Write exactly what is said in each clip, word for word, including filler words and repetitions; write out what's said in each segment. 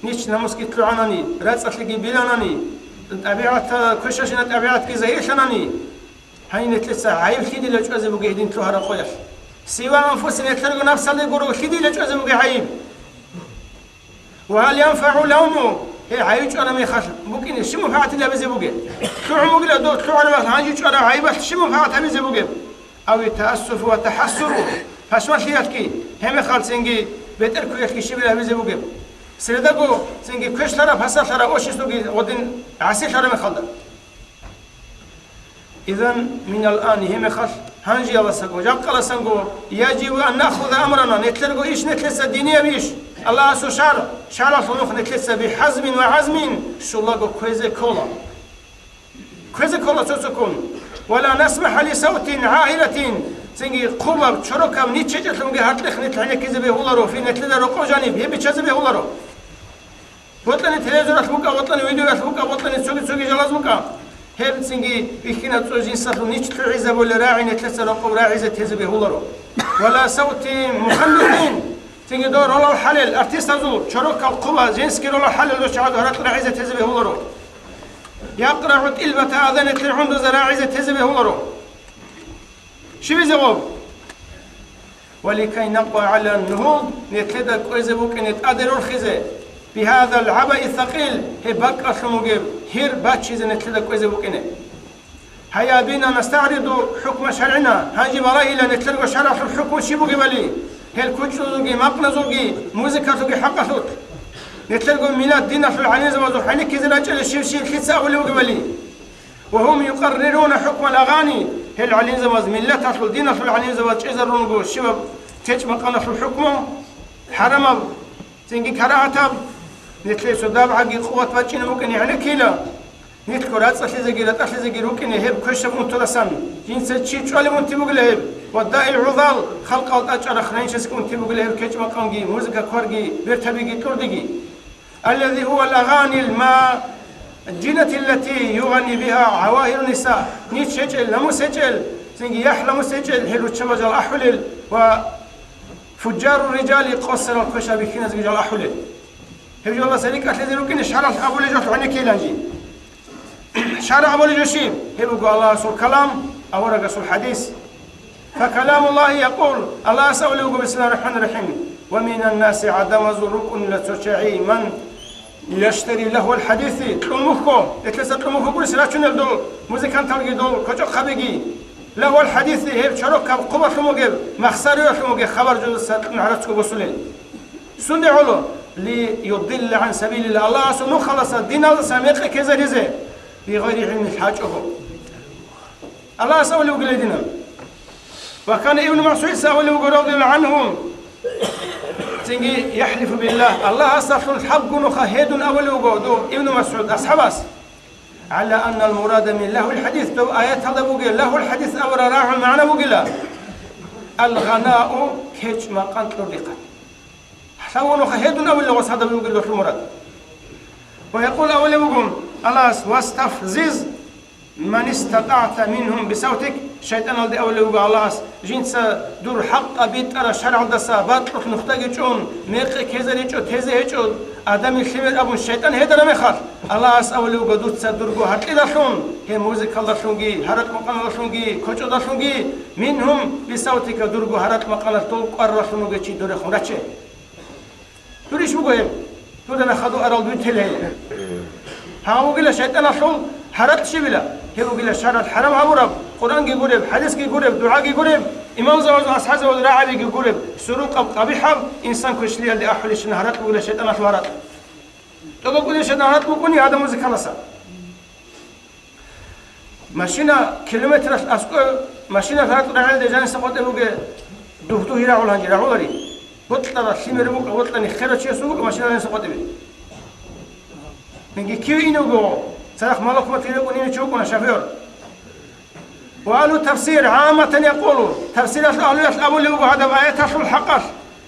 Нич намусги лъугӀанани, рацӀцӀалъиги биланани, тӀабигӀатал квешалъина тӀабигӀатги загьирлъанани, гьанин нилъеца гӀайиб лъидила чӀвазе бугеб гьедин лъугьараб къоялъ? Сива анфусин, нилъерго напсалде гуро лъидила чӀвазе бугеб гӀайиб? Ва гьал янфагӀу лавму, гьей гӀайиб чӀвараб мехалъ букӀине щиб мунпагӀатил гьабизе бугеб? ЛъугӀун бугила дов лъугӀараб мехалъ гьанже чӀвараб гӀайибалъ щиб мунпагӀат гьабизе бугеб? Ав таассуфу ва тахӀассуру, пашманлъиялъги, гьеб мехалъ цинги бетӀер кквеялъги щибила гьабизе бугеб? Средаго цинги квешлъараб, пасалъараб, обществоги гъодин гӀасилъараб мехалда. Изан минал ани, гьеб мехалъ гьанжеялдасаго, жакъалдасанго, яжибу ан нахуза амрана, нилъерго иш нилъеца динияб иш, Аллагьасул шар, шаралъул нух нилъеца бихӀазмин ва гӀазмин щулаго кквезе ккола. Кквезе ккола цо-цоккун. Ва ла насмахӀа ли савтин гӀагьиратин, цинги хъубаб, чорокаб нич гьечӀелъунги гьаркьихъ нилъ гӀенеккизе бегьуларо, фи нилъеда рокъов жаниб гьеб биччазе бегьуларо. Бокьани телевизоралъ букӀа, бокьани видеоялъ букӀа, бокьани цоги-цоги жалаз букӀа. Гьеб цинги бихьинаб цо жинсалъул нич лъугӀизабулел рагӀи нилъеца рокъов рагӀизе тезе бегьуларо. Ва ла савти муханнихин, цинги дов ролал хӀалел артистазул, чорокал хъуба, женский ролал хӀалел дов чагӀазул гьаракь рагӀизе тезе бегьуларо. ЯкърагӀу тӀилбата азан, нилъер гӀундузда рагӀизе тезе бегьуларо. Щибизе гъоб? Ва ликай накъва гӀала нугьул, нилъеда кӀвезе букӀине тӀаде рорхизе, бигьадал гӀабаи сакъил, гьеб бакӀалъун бугеб гьир бачизе нилъеда кӀвезе букӀине. Гьайя, бина настагӀриду хӀукма шаргӀина, гьанже балагьила нилъерго шаргӀалъул хӀукму щиб бугебали, гьел кучӀдузулги, макъназулги, музыкалъулги хӀакъалъулъ. Нилъерго миллат диналъул гӀалимзабазул гӀенеккизе рачӀила щив-щив лъица абулев бугебали. Ва гьум юкъаррируна хӀукмал агъани, гьел гӀалимзабаз, миллаталъул, диналъул гӀалимзабаз чӀезарун руго щибаб кечӀ-макъаналъул хӀукму, хӀарамаб, цинги карагьатаб, нилъее цо дабгӀаги къуват бачӀине букӀине гӀенеккила, нилъго рацӀцӀалъизеги ратӀалъизеги рукӀине гьеб квешаб унтуласан, жинца чи чӀвалеб унти бугила гьеб, ва даил гӀузал, халкъалда чӀарахъ райинчиясги унти бугила гьеб кечӀ-макъамги, музыка-кварги, бертабиги, кьурдиги. Аллази гьува алагъанил мажинати ллати югъани бигьа гӀавагьиру ниса, нич гьечӀел, намус гьечӀел, цинги яхӀ-намус гьечӀел, гьел руччабаз жал ахӀулел ва фужжару рижали, къосарал квешал бихьиназги жал ахӀулел. Гьеб жоялдаса рикӀкӀалъизе рукӀине шаргӀалъ абулеб жо гӀенеккиланги. ШаргӀ абулеб жо щиб? Гьеб буго Аллагьасул калам, аварагасул хӀадис. Факаламуллагьи якъул, Аллагьас абулеб буго, бисмиллагьир рахӀманир рахӀим, ва минан наси, гӀадамазул рукӀунила цо чагӀи, ман яштари лагьвал хӀадиси, кьун мухьго, гьелъаса кьун мухьго гурис рачунел дол музыканталги, дол кочӀохъабиги, лагьвал хӀадиси, гьеб чорокаб хъубалъун бугеб, махсариялъун бугеб хабар жодаса кьун гӀарацго босулел. Сунде гӀоло? Ли юдилла гӀан сабилилла, Аллагьасул нухалдаса, диналдаса мекъи ккезаризе, бигъайри гӀилмил, гьачӀого. Аллагьас абулеб бугила гьединаб. Ва кана Ибну МасгӀудица абулеб буго, радияллагьу гӀангьу, цинги, яхӀлифу биллагь, Аллагьасдалъун лъабгунуха гьедун абулеб буго дов Ибну МасгӀуд асхӀабас, гӀала аннал мурада мин лагьвил хӀадис, дов аяталда бугеб лагьвул хӀадис абураб рагӀул магӀна бугила, ал-гъанау, кечӀ-макъан кьурдихъан. Лъабгунуха гьедун абулеб гъос гьадаб бугеб долъул мурад. Ва якъул абулеб буго Аллагьас, вастафзиз ман истатӀагӀта мингьум бисавтик, шайтӀаналде абулеб буго Аллагьас, жинца дур хӀакъаб битӀараб шаргӀалдаса бакьулъ нухдаги чӀун, мекъи ккезаричӀо, тезе гьечӀо, Адамил лъимер абун шайтӀан гьедараб мехалъ, Аллагьас абулеб буго, дуца дурго гьаркьидалъун, гьеб музыкалдалъунги, гьаракь-макъаналдалъунги, кочӀодалъунги, мингьум бисавтика, дурго гьаракь-макъаналъ дол кӀваралъун вугев чи дурехун раче. Дур иш буго гьеб. Дуда нахъа дуарал дуй телей. Гьаб бугила шайтӀаналъул гьаракь щибила. Гьеб бугила шаргӀалъ хӀарам гьабураб, Къуръанги гуреб, хӀадисги гуреб, дугӀаги гуреб, имамзабазул, асхӀабзабазул рагӀабиги гуреб, сурукъаб, къабихӀаб, инсан квешлъиялде ахӀулебщина гьаракь бугила шайтӀаналъул гьаракь. ТӀокӀаб кӀудияв шайтӀан гьаракь букӀуни гьадаб музыкалдаса. Машина километралъ аскӀов машина гьаракь рагӀиялде жаниса къватӀиб бугеб, дугь-дугьи рагӀула гьанже, рагӀулари. Бокьарал лъимер букӀа, бокьани херав чиясул букӀа машина жаниса къватӀибе. Гьанже кив инев вуго, цадахъ малахмат кире кӀунев чи вукӀуна, шофер. Ва агьлу тафсир гӀамматан якъулу, тафсиралъул агьлуялъ абулеб буго гьадаб аяталъул хӀакъалъ.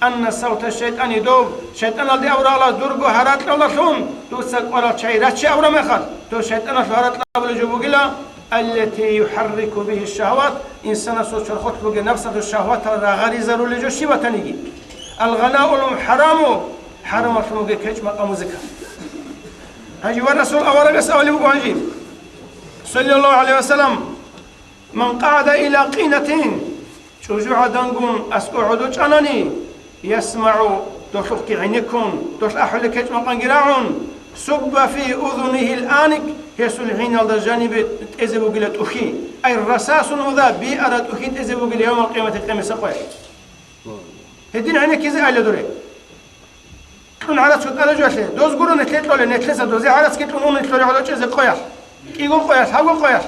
Анна савта шайтӀани, доб шайтӀаналде абурала дурго гьаракьалдалъун дуца кӀварал чагӀи раче абураб мехалъ, доб шайтӀаналъул гьаракь абулеб жо бугила, аллати юхӀаррику бигьи шагьават, инсанасул чорхолъ бугеб напсалъул шагьватал рагъаризарулеб жо щиб батаниги. Алгъанаул хӀараму, хӀарамалъун бугеб кечӀ-макъам, музыка. Гьанже ва Расул аварагас абулеб буго гьанже, саллаллагьу гӀалайгьи ва саллам: «Ман къагӀада иля къинатин», чӀужугӀадангун аскӀов гӀодов чӀанани, «ясмагӀу», долъухъги гӀенеккун, долъ ахӀулеб кечӀ-макъамги рагӀун, «субба фи узунигьил аник», гьесул гӀиналда жанибе тӀезе бугила тӀухьи, ай расасун уза, биара тӀухьи тӀезе бугила явмал къиямати къемиса къоялъ. Гьедин гӀенеккизе айла дуре. Кьун гӀарацго тӀаде жоялъе, доз гуро нилъе кьолеб, нилъеца дозе гӀарацги кьун ун нилъ гӀодов чӀезе къоялъ, кӀиго къоялъ, лъабго къоялъ.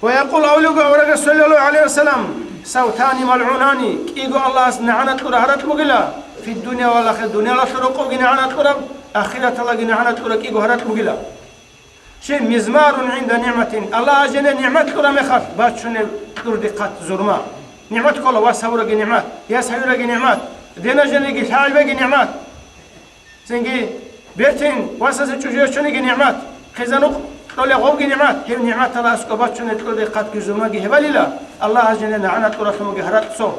Ва якъул, абулеб буго аварагас, саллаллагьу гӀалайгьи ва саллам: «Савтани малгӀунани», кӀиго Аллагьас нагӀана кьурал гьаракь бугила, «фиддуния вал ахира», дуниялалъул рокъобги нагӀана кьураб, ахираталдаги нагӀана кьураб кӀиго гьаракь бугила. Щай, «мизмарун гӀинда нигӀматин», Аллагьас жиндир нигӀмат кьураб мехалъ бачунеб кьурдихъат зурма. НигӀмат ккола, вас гьавураги нигӀмат, яс гьавираги нигӀмат, дена жаниги лъагӀел беги нигӀмат. Цинги бертин васасе чӀужу ясчониги нигӀмат, хъизан-нукъ кьолеб гъобги нигӀмат, гьеб нигӀматалда аскӀоб бачунеб кьурдихъатги зурмаги гьебалила, Аллагьас жиндир нагӀана кьуралъун бугеб гьаракь цо.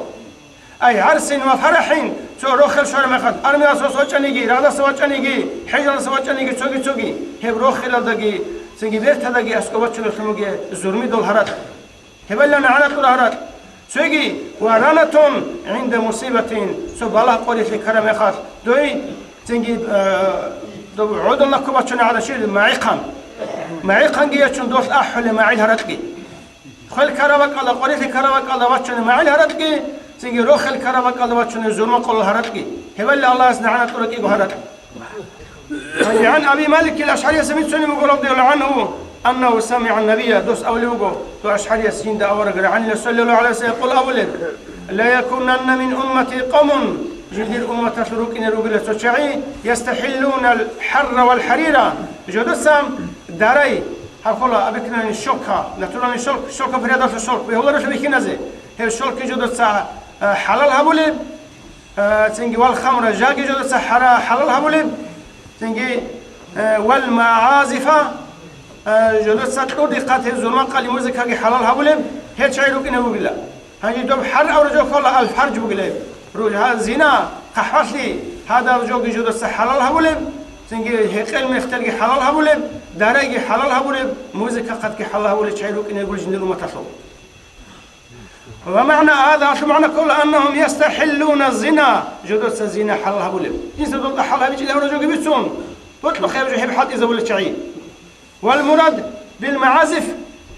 Ай гӀарсин ва фарахӀин, цо рохел щвараб мехалъ, армиялдаса вачӀаниги, рагъдаса вачӀаниги, хӀежалдаса вачӀаниги, цоги-цоги, гьеб рохелалдаги, цинги берталдаги аскӀоб бачунеблъун бугеб зурмидул гьаракь. Гьеб гьале нагӀана кьурал гьаракь. Цоги, ва ранатун гӀинда мусибатин, цо балагь къварилъи ккараб мехалъ, дой, цинги, э, доб гӀодов нахъе бачунеб гӀадин щиб, магӀихъан. МагӀихъанги ячун долъ ахӀулеб магӀил гьаракьги. Хвел ккараб бакӀалда, къварилъи ккараб бакӀалда бачунеб магӀил гьаракьги, цинги рохел ккараб бакӀалда бачунеб зурма къолол гьаракьги. Гьеб гьале Аллагьас нагӀана кьураб кӀиго гьаракь. Гьанже гӀан Аби Маликил АшгӀарияс гьабицунеб буго, радияллагьу гӀангьу, аннагьу самигӀа ннабия, дос абулеб буго, дов ашгӀарияс жинда авараг рагӀанила, саллаллагьу гӀалайгьи ва саллам, къул абулеб: «Ла якунанна мин уммати къавмун», жиндир умматалъул рукӀине ругила цо чагӀи, «ястахӀиллунал хӀарра вал хӀарира», жодоца дарай, гьаб ккола обыкновенный щёлка, натуральный щёлк, щёлка природа щёлк, бегьуларелъул бихьиназе, гьеб щёлкги жодоца, э, хӀалал гьабулеб, э, цинги вал хамра, жаги жодоца хӀара-, хӀалал гьабулеб, цинги, э, вал магӀазифа, э, жодоца кьурдихъат гьеб зурма къали, музыкаги хӀалал гьабулеб, гьел чагӀи рукӀине ругила. Гьанже доб хӀар авараг жо ккола, ал-фарж бугила гьеб. Ру-, гьа, зина, хъахӀбалъи, гьадаб жоги жодоца хӀалал гьабулеб, цинги гьекъел-мехтелги хӀалал гьабулеб, дарайги хӀалал гьабулеб, музыкахъатги хӀалал гьабулеб чагӀи рукӀине ругила жиндир умматалъул. Ва магӀна гьаза, гьалъул магӀна ккола, аннагьум ястахӀиллуна зина, жодоца зина хӀалал гьабулеб. Инсуда хӀалал гьабичӀеб авараг жоги бицун, бокьухъе гьеб жо, гьеб хӀалтӀизабулел чагӀи. Вал мурад бил магӀазиф,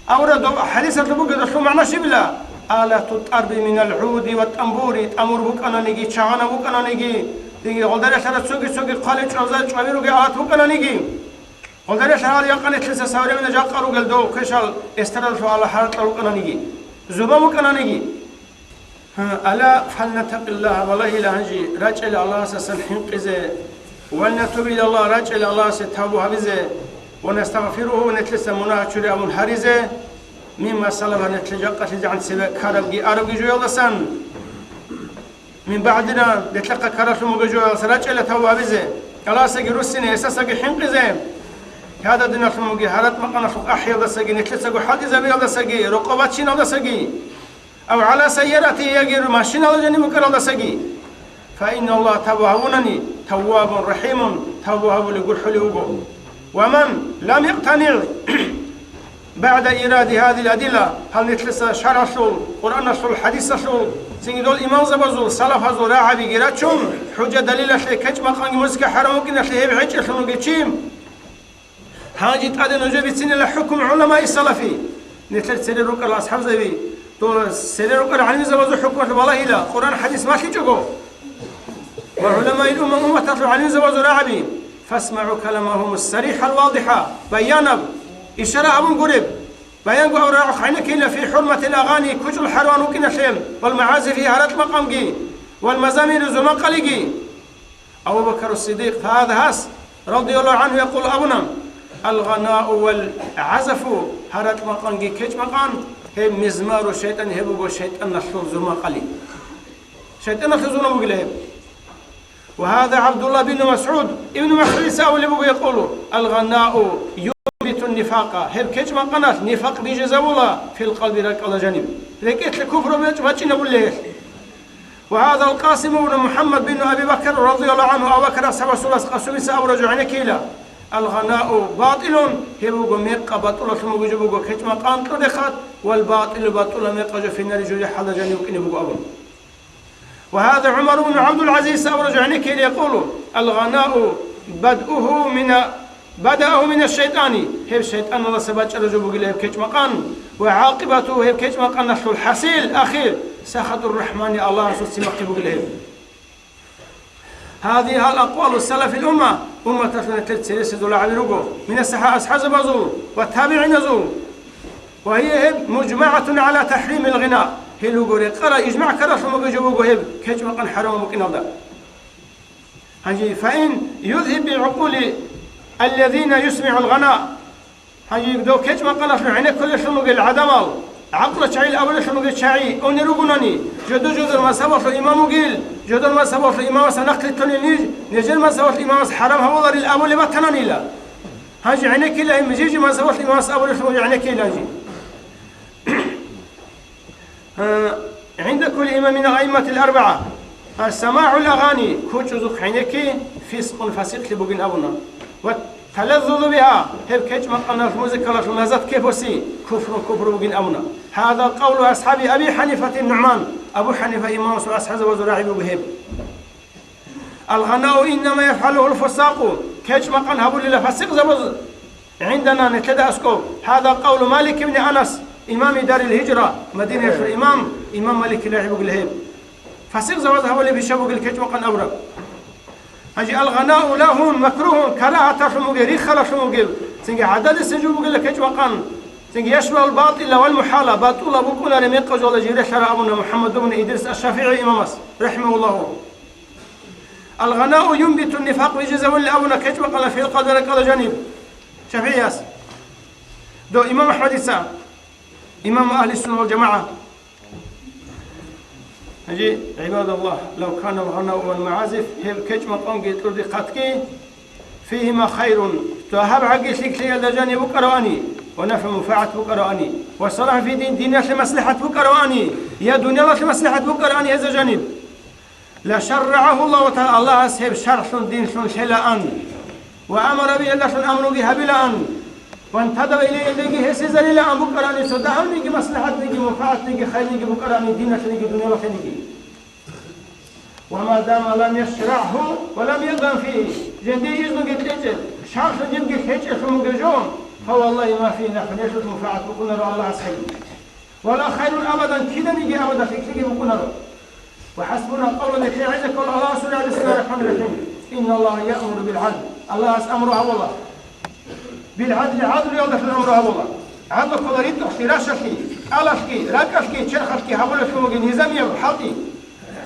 авараг доб хӀадисалъул бугеб, гьелъул магӀна щибила? Алату тӀарби минал гӀуди ва тӀамбури, тӀамур букӀананиги, чагӀанаб букӀананиги, диги гъолдарелъараб цоги-цоги хъвалеб чӀваза-, чӀваби ругел алат букӀананиги. Гъолдарелъ гьал якъа нилъеца современный жакъа ругел дов квешал эстрадалъул алат гьаракьал рукӀананиги, зурма букӀананиги. Гьа, ала фалнаттакъиллагьа, валагьила гьанже рачӀела Аллагьасдасан хӀинкъизе, валнатуб илаллагь, рачӀела Аллагьасе тавбу гьабизе, ва настагъфиругьу, нилъеца мунагь чури абун гьаризе, мимма салафа, нилъ жакъалъизегӀан цебе ккарабги арабги жоялдасан. Мин багӀдина, нилъехъа ккаралъун бугеб жоялдаса рачӀела тавбу гьабизе, Аллагьасдаги руссине, гьесдасаги хӀинкъизе. Гьадаб диналъун бугеб гьаракь-макъаналъул ахӀиялдасаги, нилъецаго хӀалтӀизабиялдасаги, рокъоб бачиналдасаги, ав гӀала сайярати, яги машинала жаниб букӀаралдасаги. Фаинналлагьа, тавбу гьабунани, таввабун рахӀимун, тавбу гьабулев гурхӀулев вуго. Ва ман лам якътани багӀда иради гьазил адилла, гьал нилъеца шаргӀалъул, Къуръаналъул, хӀадисалъул, цинги дол имамзабазул, салафазул рагӀабиги рачун, хӀужа-далилалъе, кечӀ-макъамги музыка хӀарам вукӀиналъе гьеб гьечӀелъун вугев чи, гьанже тӀаде нужее бицинила хӀукму гӀуламаи салафи, нилъер цере рукӀарал асхӀабзаби, дол цере рукӀарал гӀалимзабазул хӀукмалъ балагьила, Къуръан-хӀадис малъичӀого. Ва гӀуламаил умма, умматалъул гӀалимзабазул рагӀаби, фасмагӀу каламагьум ссарихӀал вадихӀа, баянаб, ишара гьабун гуреб, баянго аврагӀухъ гӀенеккейила фи хӀурматил агъани, кучӀул хӀараван вукӀиналъе, вал магӀазифи, гьаракь-макъамги, вал мазамири, зурмакъалиги. Абу Бакар ас-Сиддикъ, гьадас, радияллагьу гӀангьу, якъул абуна: «Ал-гъанау вал-гӀазафу», гьаракь-макъамги кечӀ-макъам, гьеб мизмару шайтӀан, гьеб буго шайтӀаналъул зурмакъали. ШайтӀаналъул зурма бугила гьеб. Ва гьаза ГӀабдуллагь бин МасгӀуд, Ибн МасгӀудица абулеб буго, якъулу: «Ал-гъанау юнбитун нифакъа», гьеб кечӀ-макъаналъ нифакъ бижизабула, фил къалби, ракӀалда жаниб. РекӀелъе куфру бачӀ-, бачӀинабулеб гьелъ. Ва гьазал Къасим ибн МухӀаммад бин Аби Бакр радияллагьу гӀангьу, Абу Бакр асхӀаб расулас Къасумица абура жо гӀенеккейила: «Алгъанау батӀилун», гьеб буго мекъа батӀулалъун бугеб жо буго, кечӀ-макъан тӀадехъат, «вал батӀилу батӀула мекъа жо финари жужахӀалда жанив вукӀине буго», абун. Ва гьаза ГӀумар ибн ГӀабдул-ГӀазиз абурав жо гӀенеккейила якъулу: «Алгъанау бадъугьу мина, бадаагьу мина шайтӀани», гьеб шайтӀаналдаса бачӀараб жо бугила гьеб кечӀ-макъан, «ва гӀакъибатугьу», гьеб кечӀ-макъаналъул хӀасил, ахир, «сахатур рахӀмани», Аллагьасул ццин бахъи бугила гьеб. Гьади гьал акъвалу салафил умма, умматалъул нилъер цересезул рагӀаби руго, минасахӀа асхӀабзабазул ва табигӀиназул. Ва гьия гьеб мужмагӀатун гӀала тахӀримил гъина. Гьел руго рекъарал ижмагӀ ккаралъун бугеб жо буго гьеб кечӀ-макъан хӀарамаб букӀиналда. Гьанже, фаин юзгьиб бигӀукъули аллазина юсмигӀул гъана. Гьанже дов кечӀ-макъаналъул гӀенеккулелъун ругел гӀадамал, гӀакълу чагӀил абулелъун ругел чагӀи унел ругонани, жодор-жодор мазгьабалъул имам вугил, жодор мазгьабалъул имамас нахълитонил ниж, нижер мазгьабалъул имамас хӀарам гьавуларил абулеб батананила. Гьанже гӀенеккила гьеб жижи мазгьабалъ имамас абулелъул гӀенеккила гьанже. Э, гӀинда кулли имамина аимматил арбагӀа. Э, самагӀул агъани, кучӀузухъ гӀенекки, фискъун, фасикълъи бугин абуна. Ва талаззузу бигьа, гьеб кечӀ-макъаналъ музыкалалъул лаззат кепоси, куфрун, куфру бугин абуна. Гьаза къавлу асхӀаби Аби ХӀанифати НугӀман, Абу ХӀанифа имамасул асхӀабзабазул рагӀи буго гьеб. Алгъанау иннама яфгӀалугьул фусакъу, кечӀ-макъан гьабулила фасикъзабаз гӀиндана нилъеда аскӀоб. Гьаза къавлу Малик ибн Анас, имами Дарил Гьижра, Мадинаялъул имам, имам Маликил рагӀи бугила гьеб. Фасикъзабаз гьабулеб ишаб бугел кечӀ-макъан абураб. Гьанже алгъанау лагьун макругьун, карагьаталъун бугеб, риххалалъун бугеб, цинги гӀададиса жо бугила кечӀ-макъан, цинги яшбагьул батӀила вал мухӀала, батӀула букӀунареб мекъазул жиб релълъараб абуна МухӀаммад ибн Идрис аш-ШафигӀи имамас, рахӀимагьуллагьу. Алгъанау юнбитун нифакъ, вижизавулли абуна кечӀ-макъала фиркъадаракала жаниб ШафигӀияс. До имам АхӀмадица, имам агьлиссунна вал жамагӀа. Гьанже, гӀибадаллагь, лав канал гъанау вал магӀазиф, гьеб кечӀ-макъанги тӀурдихъатги, фигьима хайрун, цо гьаб гӀаги лъикӀлъиялда жаниб букӀаравани, ва нафгӀу, мунфагӀат букӀаравани, ва салахӀ фи дин, диналъе маслихӀат букӀаравани, я дуниялалъе маслихӀат букӀаравани гьезда жаниб. Ла шаррагӀагьу Аллагьу тагӀала, Аллагьас гьеб шаргӀлъун, динлъун лъелаан, ва амара бигьи, гьелдалъун амруги гьабилаан, вантадава илайгьи, гьесизарилаан букӀарани, цо дагьабниги маслихӀатниги, мунфагӀатниги, хайрниги букӀарани диналъениги дуниялалъениги. Ва ма дама лам яшрагӀгьу ва лам яъзан фигьи, жиндие изнуги кьечӀеб, шаргӀлъун жибги лъечӀелъун бугеб жо, фаваллагьи ма фигьи нафгӀун, гьелъулъ мунфагӀат букӀунаро Аллагьас гьеб. Ва ла хайрун абадан, киданиги абадалъ лъикӀлъиги букӀунаро. Ва хӀасбуна къавлу, нилъее гӀезеккула Аллагьасул рагӀи, бисмиллагьир рахӀманир рахӀим. Инналлагьа яъмуру бил гӀадл. Аллагьас амру гьабула. Бил гӀадли, гӀадлуялдалъун амру гьабула. ГӀадлу ккола ритӀухълъи, рашалъи, кӀалалъги, ракӀалъги, черхалъги гьабулелъун бугеб низамияб хӀалтӀи.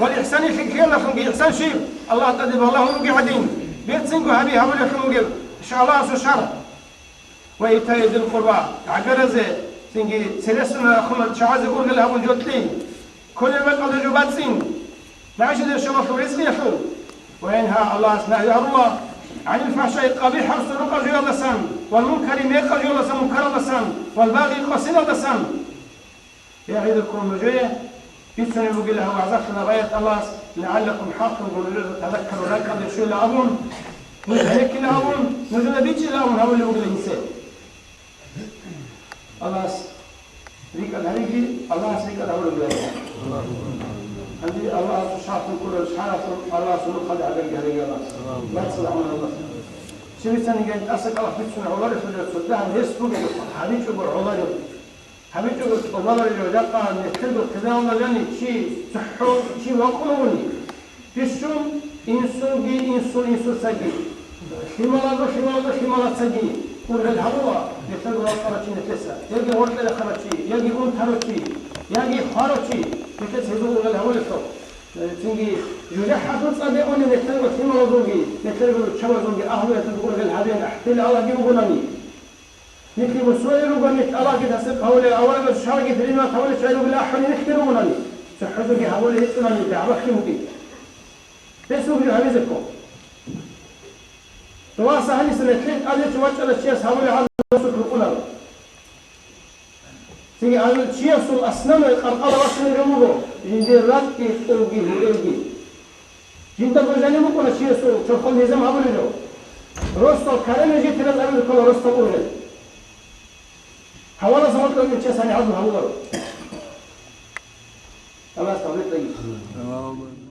Ва ихсани, лъикӀлъиялдалъунги ихсан щиб? Аллагь тӀаде балагьун вугев гӀадин, берцинго гьаби гьабулелъун бугеб ша-, Аллагьасул шаргӀ. Ва итаи зил къурба, гӀагаразе, цинги цересуна ахуна чагӀазе ургъел гьабун жо кьей, кколел бакӀалда жо бацӀцӀин, магӀишаталъул, ризкъиялъул. Ва янха, Аллагьас нагьи гьарула, гӀанил фахӀшаи, къабихӀаб сорокъаб жоялдасан, вал мункари, мекъаб жоялдасан, мункаралдасан, вал багъи, къосиналдасан. ЯгӀизукум, нужее бицунеб бугила гьав вагӀзалъун гъаят Аллагьас, лигӀаллакум, хӀакълъун нужеда, тазаккарун, ракӀалде щвела абун, нуж гӀенеккила абун, нужеда бичӀчӀила абун гьабулеб бугила гьесие. Аллагьас рикӀкӀад гьариги, Аллагьас рикӀкӀад гьабулеб бугила. Гьанже Аллагьасул шаргӀлъун кколеб шаргӀалъун Аллагьасул нухалде гӀагарги гьариги Аллагьас. БацӀцӀала гӀамал Аллагьас. Щиб бицани гьанже тӀаса кӀалахъ бицунеб гӀоларелъул цо дагьаб гьес бугеб, гьабичӀого гӀоларев. ГьабичӀого тӀубаларила жакъа нилъерго хъизаналда жани чи цохӀо, чи вакъун вугони. Бищун инсунги, инсул инсуцаги, лъималазул лъималазул лъималацаги ургъел гьабула нилъерго вакъарав чи нилъеца, яги гъоркье рахъарав чи, яги унтарав чи, яги хварав чи, нилъеца гьезул ургъел гьабулелъул. Цинги жужахӀалъул цӀаде унел нилъерго лъималазулги, нилъерго руччабазулги, агьлуялъулги ургъел гьабеян ахӀдила Аллагьги вугонани. Нилъ бусурел ругони, Аллагьги тасдикъ гьавулел, аварагас шаргӀги принимать гьавулел чагӀи ругел ахӀуни нилъги ругонани, цохӀозеги гьавулел гьечӀонани дагӀба лъимги. Гьес вугев гьавизехъо. Дугьа сахӀалиса нилъее тӀаде чи вачӀарав чияс гьавулел гӀадаб росулъ рукъунаро. Гьанив чиясул основной къаркъала бачунеб жо буго, жиндир ракӀги, кьурги, гьуэлги. Жинда божани букӀуна чиясул чорхол низам гьабулеб жо. Росдал карана житирал абил ккола росдал ургъел. Гьавалас гьоркьоги чияс гьаниб гьабун гьабуларо. Аллагьас тавфикъ кьеги.